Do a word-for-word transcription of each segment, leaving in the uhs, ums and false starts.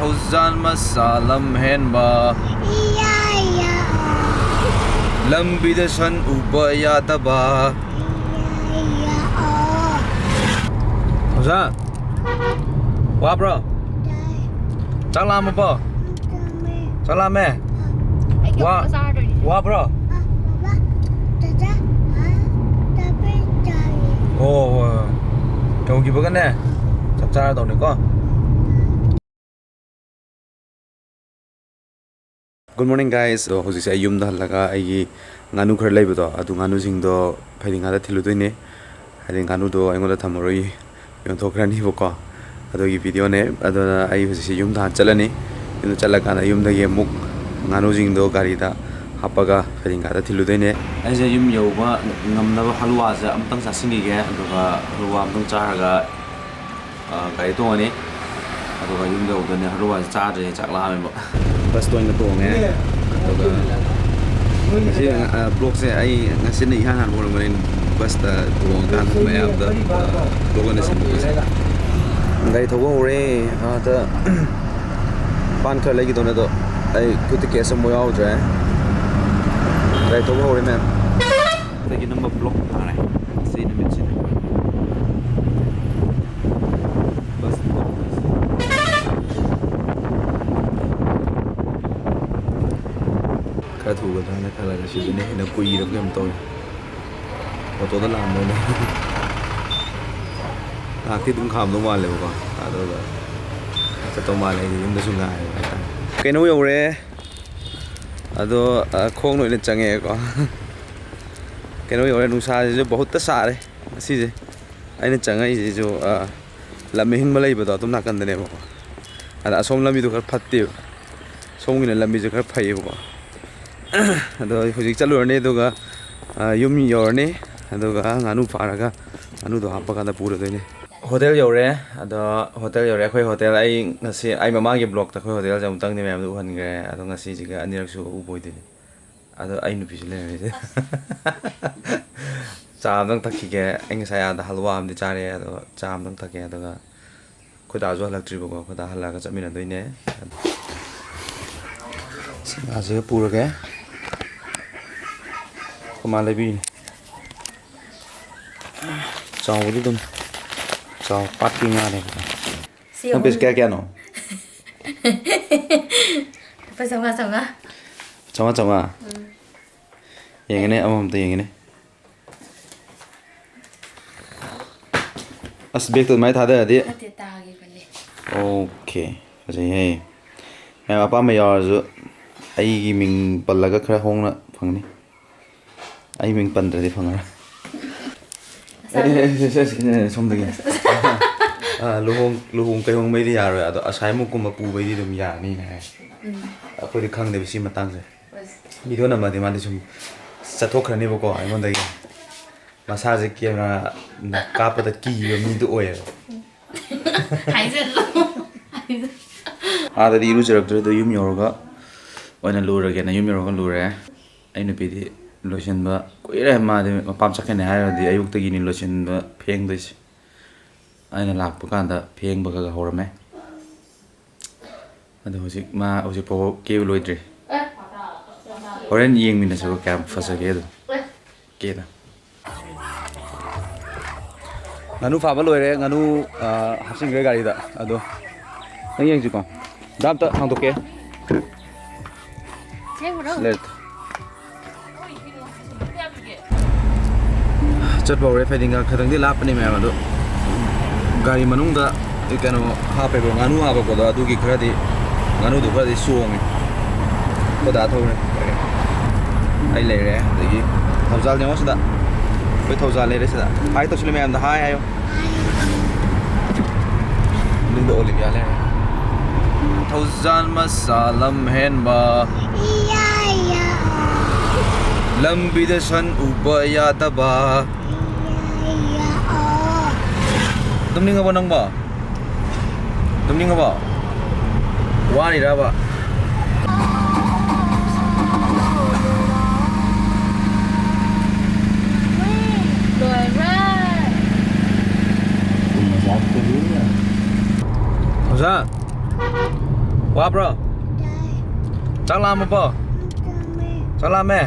ꯊꯧꯖꯥꯜ ꯃꯆꯥ ꯂꯝ ꯍꯦꯟꯕ, ꯂꯝꯕꯤꯗ ꯁꯟ ꯎꯕ ꯌꯥꯗꯕ꯫ ꯊꯧꯖꯥꯜ, ꯋꯥꯕ꯭ꯔꯣ? ꯆꯥꯛ ꯂꯥꯝꯃꯕꯣ? ꯆꯥꯛ ꯂꯥꯝꯃꯦ? ꯑꯩ ꯋꯥ-, ꯀꯩꯅꯣꯝꯃ ꯆꯥꯔꯗꯣꯏꯅꯦ꯫ ꯋꯥꯕ꯭ꯔꯣ? ꯑꯣ, ꯍꯣꯏ, ꯍꯣꯏ꯫ ꯌꯧꯈꯤꯕꯒꯅꯦ, ꯆꯥꯛ ꯆꯥꯔꯗꯧꯅꯤꯀꯣ꯫ Good morning, guys. ꯑꯗꯣ ꯍꯧꯖꯤꯛꯁꯦ ꯑꯩ ꯌꯨꯝꯗ ꯍꯜꯂꯒ ꯑꯩꯒꯤ ꯉꯥꯅꯨ ꯈꯔ ꯂꯩꯕꯗꯣ, ꯑꯗꯨ ꯉꯥꯅꯨꯁꯤꯡꯗꯣ ꯐꯩꯗꯤꯡꯒꯥꯗ ꯊꯤꯜꯂꯨꯗꯣꯏꯅꯦ꯫ ꯍꯥꯏꯗꯤ ꯉꯥꯅꯨꯗꯣ ꯑꯩꯉꯣꯟꯗ ꯊꯝꯃꯔꯣꯏ, ꯌꯣꯟꯊꯣꯛꯈ꯭ꯔꯅꯤꯕꯀꯣ꯫ ꯑꯗꯨꯒꯤ videoꯅꯦ꯫ ꯑꯗꯨꯅ ꯑꯩ ꯍꯧꯖꯤꯛꯁꯦ ꯌꯨꯝꯗ ꯍꯥꯟꯅ ꯆꯠꯂꯅꯤ꯫ ꯌꯨꯝꯗ ꯆꯠꯂꯀꯥꯟꯗ ꯌꯨꯝꯗꯒꯤ ꯑꯃꯨꯛ ꯉꯥꯅꯨꯁꯤꯡꯗꯣ ꯒꯥꯔꯤꯗ ꯍꯥꯞꯄꯒ ꯐꯩꯗꯤꯡꯒꯥꯗ ꯊꯤꯜꯂꯨꯗꯣꯏꯅꯦ꯫ ꯑꯩꯁꯦ ꯌꯨꯝ ꯌꯧꯕ ꯉꯝꯅꯕ ꯍꯜꯋꯥꯁꯦ ꯑꯃꯨꯛꯇꯪ ꯆꯥꯁꯤꯟꯈꯤꯒꯦ, ꯑꯗꯨꯒ ꯍꯜꯋꯥ ꯑꯃꯨꯛꯇꯪ ꯆꯥꯔꯒ ꯑ, ꯒꯥꯔꯤ ꯇꯣꯡꯉꯅꯤ꯫ ꯑꯗꯨꯒ ꯌꯨꯝ ꯌꯧꯗꯅꯦ, ꯍꯜꯋꯥꯁꯦ ꯆꯥꯗ꯭ꯔꯦ, ꯆꯥꯛ ꯂꯥꯝꯃꯦꯕ꯫ Busꯇ ꯑꯣꯏꯅ ꯇꯣꯡꯉꯦ꯫ ꯑꯗꯨꯒ ꯉꯁꯤ, ꯑ, vlogꯁꯦ ꯑꯩ ꯉꯁꯤꯅ ꯏꯍꯥꯟ ꯍꯥꯟꯕ ꯑꯣꯏꯔꯝꯒꯅꯤ busꯇ ꯇꯣꯡꯉꯀꯥꯟꯗ ꯃꯌꯥꯝꯗ, ꯑ, vlog ꯑꯣꯏꯅ ꯁꯦꯝꯗꯣꯛꯄꯁꯦ꯫ ꯒꯥꯔꯤ ꯊꯧꯕ ꯍꯧꯔꯦ꯫ ꯑꯥꯗ ꯄꯥꯟ ꯈꯔ ꯂꯩꯈꯤꯗꯧꯅꯦ, ꯑꯗꯣ ꯑꯩ ꯈꯨꯠꯇ cash ꯑꯃꯐꯥꯎ ꯌꯥꯎꯗ꯭ꯔꯦ꯫ ꯒꯥꯔꯤ ꯊꯧꯕ ꯍꯧꯔꯦ, ꯃꯌꯥꯝ꯫ ꯑꯩꯒꯤ ꯅꯝꯕ block ꯊꯥꯔꯦ ꯉꯁꯤ ꯅꯨꯃꯤꯠꯁꯤꯗ꯫ ꯈꯔ ꯊꯨꯒꯗ꯭ꯔꯥꯅ ꯈꯜꯂꯒ ꯁꯤꯗꯅ ꯍꯦꯟꯅ ꯀꯨꯏꯔꯕ ꯀꯩꯅꯣꯝ ꯇꯧꯔꯦ꯫ Autoꯗ ꯂꯥꯛꯑꯝꯗꯣꯏꯅꯦ꯫ ꯉꯥꯏꯍꯥꯛꯇꯤ ꯑꯗꯨꯝ ꯈꯥꯝꯗꯧ ꯃꯥꯜꯂꯦꯕꯀꯣ, ꯑꯗꯨꯒ ꯆꯠꯇꯧ ꯃꯥꯜꯂꯦ꯫ ꯑꯩꯗꯤ ꯌꯨꯝꯗꯁꯨ ꯉꯥꯏꯔꯦ ꯍꯥꯏꯇꯥꯔꯦ꯫ ꯀꯩꯅꯣ ꯌꯧꯔꯦ꯫ ꯑꯗꯣ, ꯑ, ꯈꯣꯡꯅ ꯑꯣꯏꯅ ꯆꯪꯉꯛꯑꯦꯀꯣ꯫ ꯀꯩꯅꯣ ꯌꯧꯔꯦ, ꯅꯨꯡꯁꯥꯁꯤꯁꯨ ꯕꯍꯨꯠꯇ ꯁꯥꯔꯦ ꯉꯁꯤꯁꯦ꯫ ꯑꯩꯅ ꯆꯪꯉꯛꯏꯁꯤꯁꯨ, ꯑ, ꯂꯝ ꯑꯍꯤꯡꯕ ꯂꯩꯕꯗꯣ ꯑꯗꯨꯝ ꯅꯥꯀꯟꯗꯅꯦꯕꯀꯣ꯫ ꯑꯗ ꯑꯁꯣꯝ ꯂꯝꯕꯤꯗꯣ ꯈꯔ ꯐꯠꯇꯦꯕ, ꯁꯣꯝꯒꯤꯅ ꯂꯝꯕꯤꯁꯦ ꯈꯔ ꯐꯩꯌꯦꯕꯀꯣ꯫ ꯑꯗꯣ ꯑꯩ ꯍꯧꯖꯤꯛ ꯆꯠꯂꯨꯔꯅꯤ, ꯑꯗꯨꯒ, ꯑ, ꯌꯨꯝ ꯌꯧꯔꯅꯤ, ꯑꯗꯨꯒ ꯉꯥꯅꯨ ꯐꯥꯔꯒ ꯉꯥꯅꯨꯗꯣ ꯍꯥꯞꯄ ꯀꯥꯟꯗ ꯄꯨꯔꯗꯣꯏꯅꯦ꯫ Hotel ꯌꯧꯔꯦ꯫ ꯑꯗꯣ hotel ꯌꯧꯔꯦ, ꯑꯩꯈꯣꯏ hotel꯫ ꯑꯩ ꯉꯁꯤ, ꯑꯩ ꯃꯃꯥꯡꯒꯤ vlogꯇ ꯑꯩꯈꯣꯏ hotelꯁꯦ ꯑꯃꯨꯛꯇꯪꯗꯤ ꯃꯌꯥꯝꯗ ꯎꯍꯟꯈ꯭ꯔꯦ, ꯑꯗꯣ ꯉꯁꯤꯁꯤꯒ ꯑꯅꯤꯔꯛ ꯁꯨꯕ ꯎꯕ ꯑꯣꯏꯗꯣꯏꯅꯦ꯫ ꯑꯗꯣ ꯑꯩ ꯅꯨꯄꯤꯁꯨ ꯂꯩꯔꯝꯃꯤꯁꯦ꯫ ꯆꯥ ꯑꯝꯇꯪ ꯊꯛꯈꯤꯒꯦ꯫ ꯑꯩ ꯉꯁꯥꯏ ꯑꯥꯗ ꯍꯜꯋꯥ ꯑꯃꯗꯤ ꯆꯥꯔꯦ, ꯑꯗꯣ ꯆꯥ ꯑꯝꯇꯪ ꯊꯛꯀꯦ, ꯑꯗꯨꯒ ꯑꯩꯈꯣꯏ ꯗꯥꯁꯨ ꯍꯜꯂꯛꯇ꯭ꯔꯤꯕꯀꯣ, ꯑꯩꯈꯣꯏ ꯗꯥ ꯍꯜꯂꯛꯑꯒ ꯆꯠꯃꯤꯟꯅꯗꯣꯏꯅꯦ꯫ ꯁꯤ ꯉꯥꯁꯤꯒ ꯄꯨꯔꯒꯦ꯫ ꯑꯩꯈꯣꯏ ꯃꯥ ꯂꯩꯕꯤꯔꯤꯅꯦ꯫ ꯆꯥꯎꯕꯗꯤ ꯑꯗꯨꯝ ꯆꯥꯎ, ꯄꯥꯠꯀꯤ ꯉꯥꯅꯦꯕꯀꯣ꯫ ꯁꯤ ꯅꯪ ꯄꯤꯁ ꯑꯍꯨꯝ꯫ ꯀꯌꯥ ꯀꯌꯥꯅꯣ? ꯂꯨꯄꯥ ꯆꯥꯝꯃꯉꯥ, ꯆꯥꯝꯃꯉꯥ꯫ ꯆꯥꯝꯃꯉꯥ, ꯆꯥꯝꯃꯉꯥ? ꯎꯝ꯫ ꯌꯦꯡꯒꯦꯅꯦ, ꯑꯃꯃꯝꯇ ꯌꯦꯡꯒꯦꯅꯦ꯫ ꯑꯁ, ꯕꯦꯛꯇꯣ ꯑꯗꯨꯃꯥꯏꯅ ꯊꯥꯗꯔꯗꯤ꯫ ꯅꯠꯇꯦ, ꯇꯥꯈꯤꯕꯅꯦ꯫ ꯑꯣꯀꯦ, ꯐꯖꯩꯍꯦ꯫ ꯃꯌꯥꯝ ꯑꯄꯥꯝꯕ ꯌꯥꯎꯔꯁꯨ ꯑꯩꯒꯤ ꯃꯤꯡ ꯄꯜꯂꯒ ꯈꯔ ꯍꯣꯡꯅ ꯐꯪꯅꯤ꯫ ꯑꯩ ꯃꯤꯡ ꯄꯟꯗ꯭ꯔꯗꯤ ꯐꯪꯉꯔꯣꯏ꯫ ꯑꯦ, ꯑꯦ, ꯑꯦ, ꯑꯦ, ꯑꯦ, ꯑꯦ, ꯁꯣꯝꯗꯒꯤ꯫ ꯑꯥ, ꯂꯨꯍꯣꯡ, ꯂꯨꯍꯣꯡ ꯀꯩꯍꯣꯡꯕꯩꯗꯤ ꯌꯥꯔꯣꯏ, ꯑꯗꯣ ꯑꯁꯥꯏꯃꯨꯛꯀꯨꯝꯕ ꯄꯨꯕꯩꯗꯤ ꯑꯗꯨꯝ ꯌꯥꯅꯤꯅ ꯍꯥꯏ꯫ ꯎꯝ꯫ ꯑꯩꯈꯣꯏꯗꯤ ꯈꯪꯗꯦꯕ ꯁꯤ ꯃꯇꯥꯡꯁꯦ꯫ ꯍꯣꯏ꯫ ꯚꯤꯗꯤꯑꯣ ꯅꯝꯃꯗꯤ ꯃꯥꯗꯤ ꯁꯨꯝ ꯆꯠꯊꯣꯛꯈ꯭ꯔꯅꯦꯕꯀꯣ ꯑꯩꯉꯣꯟꯗꯒꯤ꯫ ꯃꯁꯥꯁꯦ ꯀꯦꯃꯦꯔꯥ ꯀꯥꯞꯄꯗ ꯀꯤꯕ ꯃꯤꯗꯨ ꯑꯣꯏꯌꯦꯕ꯫ ꯍꯥꯏꯖꯜꯂꯣ꯫ ꯑꯥꯗꯗꯤ ꯏꯔꯨꯖꯔꯛꯇ꯭ꯔꯦ, ꯑꯗꯣ ꯌꯨꯝ ꯌꯧꯔꯒ ꯑꯣꯏꯅ ꯂꯨꯔꯒꯦꯅ ꯌꯨꯝ ꯌꯧꯔꯒ ꯂꯨꯔꯦ꯫ ꯑꯩ ꯅꯨꯄꯤꯗꯤ ꯂꯣꯏꯁꯤꯟꯕ ꯀꯨꯏꯔꯦ, ꯃꯥꯗꯤ ꯃꯄꯥꯝ ꯆꯠꯀꯅꯤ ꯍꯥꯏꯔꯗꯤ ꯑꯌꯨꯛꯇꯒꯤꯅꯤ ꯂꯣꯏꯁꯤꯟꯕ ꯐꯦꯡꯗꯣꯏꯁꯦ꯫ ꯑꯩꯅ ꯂꯥꯛꯄ ꯀꯥꯟꯗ ꯐꯦꯡꯕꯒ ꯍꯧꯔꯝꯃꯦ꯫ ꯑꯗꯣ ꯍꯧꯖꯤꯛ ꯃꯥ ꯍꯧꯖꯤꯛ ꯐꯥꯎꯕ ꯀꯦꯕ ꯂꯣꯏꯗ꯭ꯔꯤ꯫ ꯍꯣꯔꯦꯟ ꯌꯦꯡꯃꯤꯟꯅꯁꯦꯕ ꯀꯌꯥꯝ ꯐꯖꯒꯦ ꯑꯗꯣ꯫ ꯀꯦꯗ꯫ ꯉꯥꯅꯨ ꯐꯥꯕ ꯂꯣꯏꯔꯦ, ꯉꯥꯅꯨ, ꯑ, ꯍꯥꯞꯆꯤꯟꯈ꯭ꯔꯦ ꯒꯥꯔꯤꯗ꯫ ꯑꯗꯣ ꯅꯪ ꯌꯦꯡꯁꯤꯀꯣ꯫ ꯗꯥꯝꯇ ꯍꯥꯡꯗꯣꯛꯀꯦ꯫ ꯑꯁꯦꯡꯕ꯭ꯔꯣ? ꯂꯩꯔꯦ꯫ ꯆꯠꯄ ꯍꯧꯔꯦ ꯐꯩꯗꯤꯡꯒꯥ꯫ ꯈꯤꯇꯪꯗꯤ ꯂꯥꯞꯄꯅꯤ ꯃꯌꯥꯝ, ꯑꯗꯣ ꯒꯥꯔꯤ ꯃꯅꯨꯡꯗ ꯀꯩꯅꯣ ꯍꯥꯞꯄꯦꯕ, ꯉꯥꯅꯨ ꯍꯥꯞꯄꯛꯄꯗꯣ, ꯑꯗꯨꯒꯤ ꯈꯔꯗꯤ, ꯉꯥꯅꯨꯗꯣ ꯈꯔꯗꯤ ꯆꯣꯡꯉꯦ꯫ ꯑꯩꯈꯣꯏ ꯗꯥ ꯊꯧꯔꯦ, ꯑꯩ ꯂꯩꯔꯦ, ꯑꯗꯒꯤ ꯊꯧꯖꯥꯜ ꯌꯦꯡꯉꯣ ꯁꯤꯗ, ꯑꯩꯈꯣꯏ ꯊꯧꯖꯥꯜ ꯂꯩꯔꯦ ꯁꯤꯗ꯫ ꯍꯥꯏ ꯇꯧꯁꯤꯜꯂꯨ ꯃꯌꯥꯝꯗ, ꯍꯥꯏ ꯍꯥꯏꯌꯣ꯫ ꯃꯅꯤꯡꯗ ꯑꯣꯂꯤꯕꯤꯌꯥ ꯂꯩꯔꯦ꯫ ꯊꯧꯖꯥꯜ ꯃꯆꯥ ꯂꯝ ꯍꯦꯟꯕ꯫ ꯂꯝꯕꯤꯗ ꯁꯟ ꯎꯕ ꯌꯥꯗꯕ꯫ ꯇꯨꯝꯅꯤꯡꯉꯕꯣ ꯅꯪꯕꯣ? ꯇꯨꯝꯅꯤꯡꯉꯕꯣ? ꯋꯥꯔꯤꯔꯕ? ꯂꯣꯏꯔꯦ꯫ ꯍꯥ? ꯋꯥꯕ꯭ꯔꯣ? ꯆꯥꯛ ꯂꯥꯝꯃꯕꯣ? ꯆꯥꯛ ꯂꯥꯝꯃꯦ?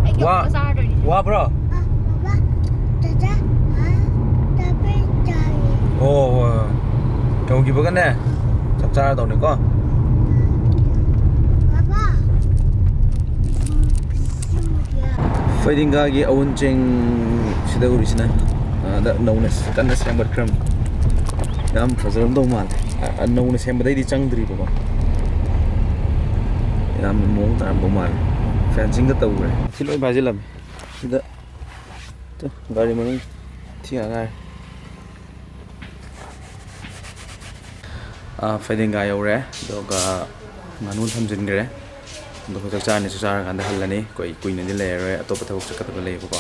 ꯑꯩ ꯋꯥ- ꯀꯞꯄ ꯆꯥꯔꯗꯣꯏꯅꯤ꯫ ꯋꯥꯕ꯭ꯔꯣ? ꯑꯣ, ꯍꯣꯏ, ꯍꯣꯏ꯫ ꯌꯧꯈꯤꯕꯒꯅꯦ, ꯆꯥꯛ ꯆꯥꯔꯗꯧꯅꯤꯀꯣ꯫ ꯐꯩꯗꯤꯡꯒꯥꯒꯤ ꯑꯋꯨꯟ ꯆꯦꯡ ꯁꯤꯗ ꯎꯔꯤꯁꯤꯅ, ꯑꯥꯗ ꯅꯧꯅ ꯀꯟꯅ ꯁꯦꯝꯒꯠꯈ꯭ꯔꯕꯅꯤ꯫ ꯌꯥꯝ ꯐꯖꯔꯝꯗꯧ ꯃꯥꯜꯂꯦ꯫ ꯑ, ꯅꯧꯅ ꯁꯦꯝꯕꯗꯩꯗꯤ ꯆꯪꯗ꯭ꯔꯤꯕꯀꯣ꯫ ꯌꯥꯝꯅ ꯃꯑꯣꯡ ꯇꯥꯔꯝꯗꯧ ꯃꯥꯜꯂꯦ꯫ ꯐꯦꯟꯁꯤꯡꯒ ꯇꯧꯈ꯭ꯔꯦ꯫ ꯁꯤ ꯂꯣꯏ ꯐꯥꯖꯤꯜꯂꯝꯃꯦ꯫ ꯁꯤꯗ ꯇꯨ, ꯒꯥꯔꯤ ꯃꯅꯨꯡ ꯊꯤ ꯉꯥꯏ ꯉꯥꯏꯔꯦ꯫ ꯑꯥ, ꯐꯩꯗꯤꯡꯒꯥ ꯌꯧꯔꯦ, ꯑꯗꯨꯒ ꯉꯥꯅꯨ ꯊꯝꯖꯤꯟꯈ꯭ꯔꯦ꯫ ꯑꯗꯣ ꯑꯩꯈꯣꯏ ꯆꯥꯛ ꯆꯥꯔꯅꯤ, ꯆꯥꯛ ꯆꯥꯔꯀꯥꯟꯗ ꯍꯜꯂꯅꯤ꯫ ꯑꯩꯈꯣꯏ ꯀꯨꯏꯅꯗꯤ ꯂꯩꯔꯔꯣꯏ, ꯑꯇꯣꯞꯄ ꯊꯕꯛ ꯆꯠꯀꯗꯕ ꯂꯩꯌꯦꯕꯀꯣ꯫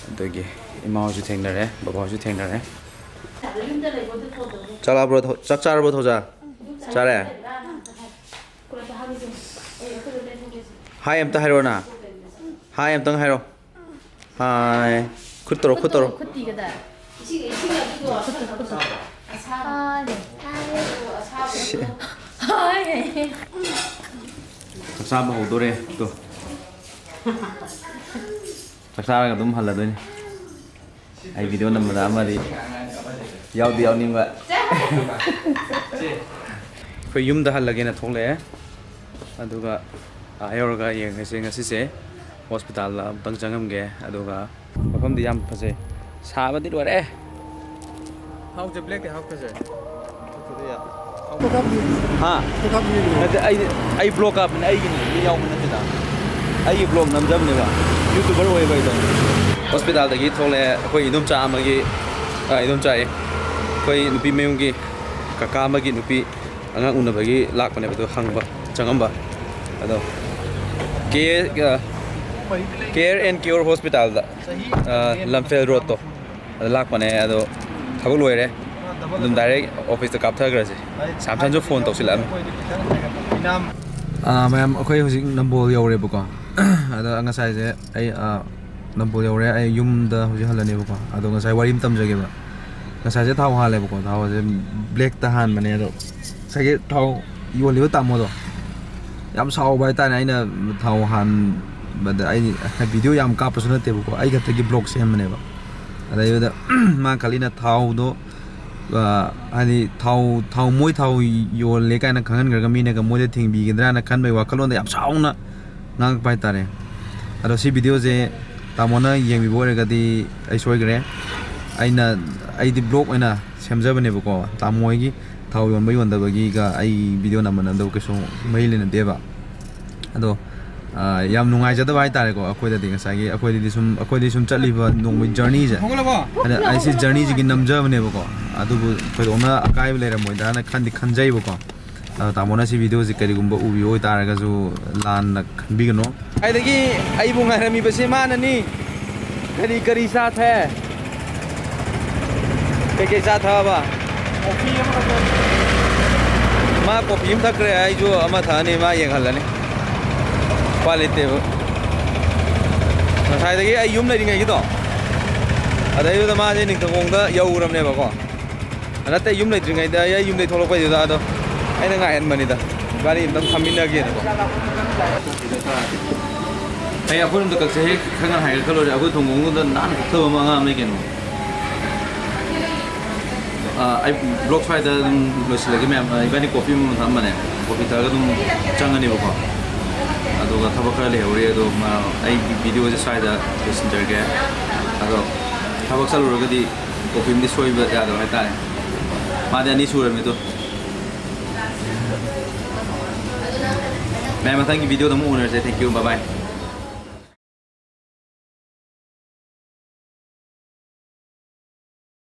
ꯑꯗꯨꯒꯤ ꯏꯃꯥ ꯍꯣꯏꯁꯨ ꯊꯦꯡꯅꯔꯦ, ꯕꯕꯥ ꯍꯣꯏꯁꯨ ꯊꯦꯡꯅꯔꯦ꯫ ꯆꯥꯛ ꯂꯥꯕ꯭ꯔꯣ? ꯊꯧ-, ꯆꯥꯛ ꯆꯥꯔꯕꯣ, ꯊꯧꯖꯥꯜ? ꯆꯥꯔꯦ? ꯍꯥꯏ ꯑꯝꯇ ꯍꯥꯏꯔꯣ ꯅ꯫ ꯍꯥꯏ ꯑꯝꯇꯪ ꯍꯥꯏꯔꯣ꯫ ꯍꯥꯏ꯫ ꯈꯨꯠ ꯇꯧꯔꯣ, ꯈꯨꯠ ꯇꯧꯔꯣ꯫ ꯈꯨꯠꯇꯤꯒꯗ꯫ ꯈꯨꯠ ꯇꯧꯔꯣ, ꯈꯨꯠ ꯇꯧꯔꯣ꯫ ꯁꯤ꯫ ꯍꯥꯏ꯫ ꯆꯥꯛ ꯆꯥꯕ ꯍꯧꯗꯣꯔꯦ꯫ ꯇꯨ꯫ ꯆꯥꯛ ꯆꯥꯔꯒ ꯑꯗꯨꯝ ꯍꯜꯂꯗꯣꯏꯅꯤ꯫ ꯑꯩ ꯚꯤꯗꯤꯑꯣ ꯅꯝꯕꯗ ꯑꯃꯗꯤ ꯌꯥꯎꯗꯤ ꯌꯥꯎꯅꯤꯡꯕ꯫ ꯑꯩꯈꯣꯏ ꯌꯨꯝꯗ ꯍꯜꯂꯒꯦꯅ ꯊꯣꯛꯂꯛꯑꯦ꯫ ꯑꯗꯨꯒ ꯑꯥ ꯌꯧꯔꯒ ꯌꯦꯡꯉꯁꯦ꯫ ꯉꯁꯤꯁꯦ ꯍꯣꯁꯄꯤꯇꯥꯜꯗ ꯑꯃꯨꯛꯇꯪ ꯆꯪꯉꯝꯒꯦ꯫ ꯑꯗꯨꯒ ꯃꯐꯝꯗꯤ ꯌꯥꯝ ꯐꯖꯩ꯫ ꯁꯥꯕꯗꯤ ꯂꯣꯏꯔꯦ꯫ ꯍꯥꯎꯁꯦ ꯕ꯭ꯂꯦꯛꯇꯤ ꯍꯥꯞꯈ꯭ꯔꯁꯦ꯫ ꯍꯥ? ꯅꯠꯇꯦ, ꯑꯩ, ꯑꯩ ꯕ꯭ꯂꯣꯛ ꯀꯥꯞꯄꯅꯦ, ꯑꯩꯒꯤꯅꯦ, ꯃꯤ ꯌꯥꯎꯕ ꯅꯠꯇꯦꯗ꯫ ꯑꯩꯒꯤ ꯕ꯭ꯂꯣꯛ ꯅꯝꯖꯕꯅꯦꯕ, ꯌꯨꯇꯨꯕꯔ ꯑꯣꯏꯕ ꯑꯩꯗꯣ꯫ ꯍꯣꯁꯄꯤꯇꯥꯜꯗꯒꯤ ꯊꯣꯛꯂꯛꯑꯦ꯫ ꯑꯩꯈꯣꯏ ꯏꯗꯣꯝꯆꯥ ꯑꯃꯒꯤ, ꯑ, ꯏꯗꯣꯝꯆꯥ ꯑꯌꯦ, ꯑꯩꯈꯣꯏ ꯅꯨꯄꯤ ꯃꯌꯨꯝꯒꯤ ꯀꯀꯥ ꯑꯃꯒꯤ ꯅꯨꯄꯤ ꯑꯉꯥꯡ ꯎꯅꯕꯒꯤ ꯂꯥꯛꯄꯅꯦꯕ, ꯑꯗꯣ ꯍꯪꯕ ꯆꯪꯉꯝꯕ꯫ ꯑꯗꯣ ꯀꯦ-, ꯑ, Care and Cure ꯍꯣꯁꯄꯤꯇꯥꯜꯗ, ꯑ, ꯂꯝꯐꯦꯜ ꯔꯣꯗꯇꯣ꯫ ꯑꯗ ꯂꯥꯛꯄꯅꯦ, ꯑꯗꯣ ꯊꯕꯛ ꯂꯣꯏꯔꯦ, ꯑꯗꯨꯝ ꯗꯥꯏꯔꯦꯛ ꯑꯣꯐꯤꯁꯇ ꯀꯥꯞꯊꯈ꯭ꯔꯁꯦ꯫ ꯁꯥꯝꯊꯟꯁꯨ ꯐꯣꯟ ꯇꯧꯁꯤꯜꯂꯛꯑꯝꯃꯤ꯫ ꯑꯥ, ꯃꯌꯥꯝ, ꯑꯩꯈꯣꯏ ꯍꯧꯖꯤꯛ ꯅꯝꯕꯣꯜ ꯌꯧꯔꯦꯕꯀꯣ꯫ ꯑꯗ ꯉꯁꯥꯏꯁꯦ ꯑꯩ, ꯑꯥ, ꯅꯝꯕꯣꯜ ꯌꯧꯔꯦ, ꯑꯩ ꯌꯨꯝꯗ ꯍꯧꯖꯤꯛ ꯍꯜꯂꯅꯦꯕꯀꯣ꯫ ꯑꯗꯣ ꯉꯁꯥꯏ ꯋꯥꯔꯤ ꯑꯃ ꯇꯝꯖꯒꯦꯕ꯫ ꯉꯁꯥꯏꯁꯦ ꯊꯥꯎ ꯍꯥꯜꯂꯦꯕꯀꯣ, ꯊꯥꯎꯁꯦ ꯕ꯭ꯂꯦꯛꯇ ꯍꯥꯟꯕꯅꯦ꯫ ꯑꯗꯣ ꯉꯁꯥꯏꯒꯤ ꯊꯥꯎ ꯌꯣꯜꯂꯤꯕ ꯇꯥꯃꯣꯗꯣ ꯌꯥꯝ ꯁꯥꯎꯕ ꯍꯥꯏꯇꯥꯔꯦ꯫ ꯑꯩꯅ ꯊꯥꯎ ꯍꯥꯟꯕꯗ, ꯑꯩ ꯚꯤꯗꯤꯑꯣ ꯌꯥꯝ ꯀꯥꯞꯄꯁꯨ ꯅꯠꯇꯦꯕꯀꯣ, ꯑꯩ ꯈꯛꯇꯒꯤ ꯕ꯭ꯂꯣꯛ ꯁꯦꯝꯕꯅꯦꯕ꯫ ꯑꯗꯩꯗꯨꯗ ꯃꯥ ꯈꯜꯂꯤꯅ ꯊꯥꯎꯗꯣ, ꯑ, ꯍꯥꯏꯗꯤ ꯊꯥꯎ, ꯊꯥꯎ, ꯃꯣꯏ ꯊꯥꯎ ꯌꯣꯜꯂꯦ ꯀꯥꯏꯅ ꯈꯪꯍꯟꯈ꯭ꯔꯒ ꯃꯤꯅꯒ ꯃꯣꯏꯗ ꯊꯤꯡꯕꯤꯒꯗ꯭ꯔꯥꯅ ꯈꯟꯕꯒꯤ ꯋꯥꯈꯜꯂꯣꯟꯗ ꯌꯥꯝ ꯁꯥꯎꯅ ꯉꯥꯡꯉꯛꯄ ꯍꯥꯏꯇꯥꯔꯦ꯫ ꯑꯗꯣ ꯁꯤ ꯚꯤꯗꯤꯑꯣꯁꯦ ꯇꯥꯃꯣꯅ ꯌꯦꯡꯕꯤꯕ ꯑꯣꯏꯔꯒꯗꯤ ꯑꯩ ꯁꯣꯏꯈ꯭ꯔꯦ꯫ ꯑꯩꯅ, ꯑꯩꯗꯤ ꯕ꯭ꯂꯣꯛ ꯑꯣꯏꯅ ꯁꯦꯝꯖꯕꯅꯦꯕꯀꯣ꯫ ꯇꯥꯃꯣ ꯍꯣꯏꯒꯤ ꯊꯥꯎ ꯌꯣꯟꯕ ꯌꯣꯟꯗꯕꯒꯤꯒ ꯑꯩ ꯚꯤꯗꯤꯑꯣ ꯅꯝꯕ ꯅꯝꯗꯕ ꯀꯩꯁꯨ ꯃꯔꯤ ꯂꯩꯅꯗꯦꯕ꯫ ꯑꯗꯣ, ꯑ, ꯌꯥꯝ ꯅꯨꯡꯉꯥꯏꯖꯗꯕ ꯍꯥꯏꯇꯥꯔꯦꯀꯣ ꯑꯩꯈꯣꯏꯗꯗꯤ꯫ ꯉꯁꯥꯏꯒꯤ ꯑꯩꯈꯣꯏꯗꯗꯤ ꯁꯨꯝ, ꯑꯩꯈꯣꯏꯗꯤ ꯁꯨꯝ ꯆꯠꯂꯤꯕ ꯅꯣꯡꯃꯒꯤ ꯖꯔꯅꯤꯁꯦ, ꯍꯧꯒꯠꯂꯕꯣ? ꯑꯗ ꯑꯩ ꯁꯤ ꯖꯔꯅꯤꯁꯤꯒꯤ ꯅꯝꯖꯕꯅꯦꯕꯀꯣ꯫ ꯑꯗꯨꯕꯨ ꯊꯣꯏꯗꯣꯛꯅ ꯑꯀꯥꯏꯕ ꯂꯩꯔꯝꯃꯣꯏꯗ꯭ꯔꯥꯅ ꯈꯟꯗꯤ ꯈꯟꯖꯩꯕꯀꯣ꯫ ꯑꯗꯣ ꯇꯥꯃꯣꯅ ꯁꯤ ꯚꯤꯗꯤꯑꯣꯁꯦ ꯀꯔꯤꯒꯨꯝꯕ ꯎꯕꯤꯕ ꯑꯣꯏꯇꯥꯔꯒꯁꯨ ꯂꯥꯟꯅ ꯈꯟꯕꯤꯒꯅꯨ꯫ ꯑꯗꯒꯤ ꯑꯩꯕꯨ ꯉꯥꯏꯔꯝꯃꯤꯕꯁꯦ ꯃꯥꯅꯅꯤ꯫ ꯀꯔꯤ ꯀꯔꯤ ꯆꯥꯊꯦ? ꯀꯩꯀꯩ ꯆꯥ ꯊꯛꯑꯕ? ꯃꯥ ꯀꯣꯐꯤ ꯑꯃ ꯊꯛꯈ꯭ꯔꯦ, ꯑꯩꯁꯨ ꯑꯃ ꯊꯛꯑꯅꯤ, ꯃꯥ ꯌꯦꯡꯍꯜꯂꯅꯤ꯫ ꯎꯄꯥꯏ ꯂꯩꯇꯦꯕ꯫ ꯉꯁꯥꯏꯗꯒꯤ ꯑꯩ ꯌꯨꯝ ꯂꯩꯔꯤꯉꯩꯒꯤꯗꯣ, ꯑꯗꯩꯗꯨꯗ ꯃꯥꯁꯦ ꯅꯤꯡꯊꯧꯈꯣꯡꯗ ꯌꯧꯔꯕꯅꯦꯕꯀꯣ꯫ ꯅꯠꯇꯦ, ꯌꯨꯝ ꯂꯩꯇ꯭ꯔꯤꯉꯩꯗ, ꯑꯩ ꯌꯨꯝꯗꯩ ꯊꯣꯛꯂꯛꯄꯩꯗꯨꯗ ꯑꯗꯣ ꯑꯩꯅ ꯉꯥꯏꯍꯟꯕꯅꯤꯗ, ꯏꯕꯥꯅꯤ ꯑꯝꯇꯪ ꯐꯝꯃꯤꯟꯅꯒꯦꯅꯀꯣ꯫ ꯍꯌꯦꯡ ꯑꯩꯈꯣꯏꯔꯣꯝꯗ ꯀꯛꯁꯦ, ꯍꯦꯛ ꯈꯔ ꯉꯟꯅ ꯍꯥꯏꯒꯠꯈ꯭ꯔ ꯂꯣꯏꯔꯦ꯫ ꯑꯩꯈꯣꯏ ꯊꯣꯡꯒꯣꯡꯗꯨꯗ ꯅꯥꯟꯅ ꯀꯛꯊꯕ ꯑꯃ ꯑꯉꯥꯡ ꯑꯃ ꯂꯩ ꯀꯩꯅꯣ꯫ ꯑꯥ, ꯑꯩ ꯕ꯭ꯂꯣꯛ ꯁ꯭ꯋꯥꯏꯗ ꯑꯗꯨꯝ ꯂꯣꯏꯁꯤꯜꯂꯒꯦ ꯃꯌꯥꯝ꯫ ꯑꯥ, ꯏꯕꯥꯅꯤ ꯀꯣꯐꯤ ꯑꯃ ꯊꯛꯑꯝꯕꯅꯦ, ꯀꯣꯐꯤ ꯊꯛꯑꯒ ꯑꯗꯨꯝ ꯆꯪꯉꯅꯦꯕꯀꯣ꯫ ꯑꯗꯨꯒ ꯊꯕꯛ ꯈꯔ ꯂꯩꯍꯧꯔꯤ, ꯑꯗꯣ ꯃꯥ, ꯑꯩ ꯚꯤꯗꯤꯑꯣꯁꯦ ꯁ꯭ꯋꯥꯏꯗ ꯂꯣꯏꯁꯤꯟꯖꯔꯒꯦ꯫ ꯑꯗꯣ ꯊꯕꯛ ꯆꯠꯂꯨꯔꯒꯗꯤ ꯀꯣꯐꯤ ꯑꯃꯗꯤ ꯁꯣꯏꯕ ꯌꯥꯗꯕ ꯍꯥꯏꯇꯥꯔꯦ꯫ ꯃꯥꯗꯤ ꯑꯅꯤ ꯁꯨꯔꯕꯅꯤ ꯑꯗꯣ꯫ ꯃꯌꯥꯝ, ꯃꯊꯪꯒꯤ ꯚꯤꯗꯤꯑꯣꯗ ꯑꯃꯨꯛ ꯎꯅꯔꯁꯦ꯫ Thank you, bye bye꯫